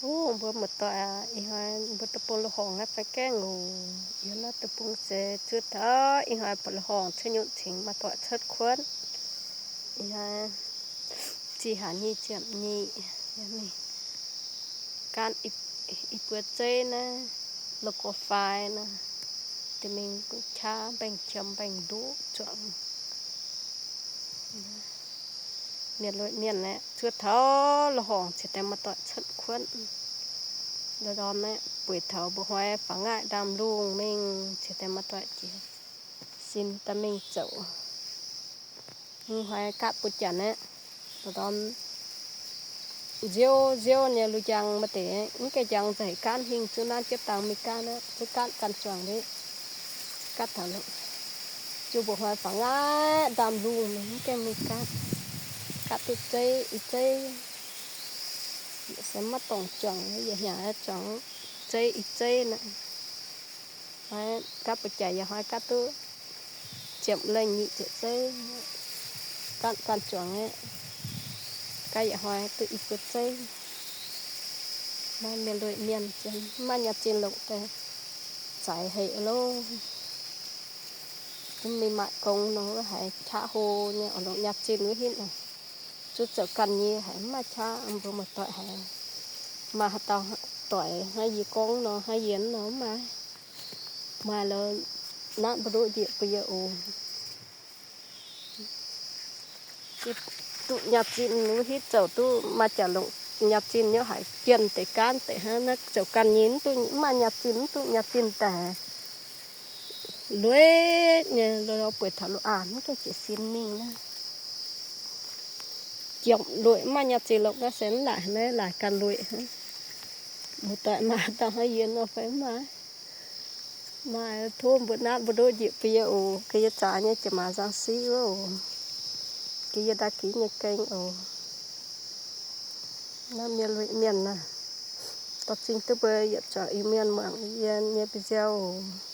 Mbuo muoz-doic aac, ih hnoi mbuo deic-bung loz-horngc naaiv fai gaengh oc. Yiem naaiv deic-bung se zuov taux ih hnoi buatc loz-horngc cuotv nyutc cingx maaih doic cuotv kuotv. Ih hnoi zih haaix nyic ziepc nyeic, gaanv i buo zeiv naaiv, loz-gorx faix naaiv, deix mingh qaqv mbaengx-qiemx mbaengx-nduqv zuangx. Mienh lueic mienh aeqv, zuov taux loz-horngc cingx daaih maaih doic cuotv kuotv. Ndorm aeqv, bueix taux mbuo hnoi faaux ngaaiv ndaamv-lungh mingh cingx daaih maaih doic jiex sin daaih mingh zoux. Hnoi gaatv buo janx aeqv, ndorm nziouv nziouv nyei lu njang maaih deix, mv gaengh njang nzengc, gaanv hingh zuqc naaiv jiepv dangh mingh gaanv aqv, zuqc gaanv ganh zuangx liuz, gaatv taux zuqc mbuo hnoi faaux ngaaiv ndaamv-lungh mingh mv gaengh mingh gaatv, gaatv duqv zeiv i zeiv. Yietc se maiv dorngc juangc, yietc hnyangx zuangx zeiv i zeiv naaiv. Gaatv buo jaaix yaac hnoi gaatv duqv ziepc lengh nyic ziepc zeiv, gaatv ganh zuangx aqv. Gaatv yaac hnoi duqv i buo zeiv. Maiv mienh lueic mienh, maiv maaih nyaah zinh longc daaih zaaix haic loh. Mv mingh maaic gong nor wuov haiz qaqv hlo nyei oc, longc nyaah zinh wuov hitv. Zuqc zoux ganh nyei haiz mv maaih qaqv, mbuo muoz-doic haiz maaih haaix dauh doic hnangv yie gorngv nor, hnangv yie nor mv maaih. Maaih lo naaiv mbu'ndoqv njiec bun yie oc. Duqv nyaah zinh wuov hitv zoux duqv maaih jaax longc nyaah zinh nyei haiz jienh deix gaanv deix hnangv. Naaiv zoux ganh nyei mv duqv, mv maaih nyaah zinh, mv duqv nyaah zinh daaih. Lueic nyei, bueix taux loz-aac mv gaengh jiez sin mingh naaiv. Jomc lueic, mv maaih nyaah zinh longc naaiv se mv laaic, naaiv laaic ganh lueic. Muoz-doic maaih dauh hnangv yie nor fai mv maaih? Maaih, tov mbuo naaiv mbu'ndoqv njiec bun yie oc. Gaax yie zaaix nyei jiex maaz nzang siqv wuov oc. Gaax yie ndau gix nyei gaeng oc. Naaiv mienh lueic mienh naaiv, dorh zingh duqv mbuo yietc zuangx Iu-Mienh muangx yie nyei video oc.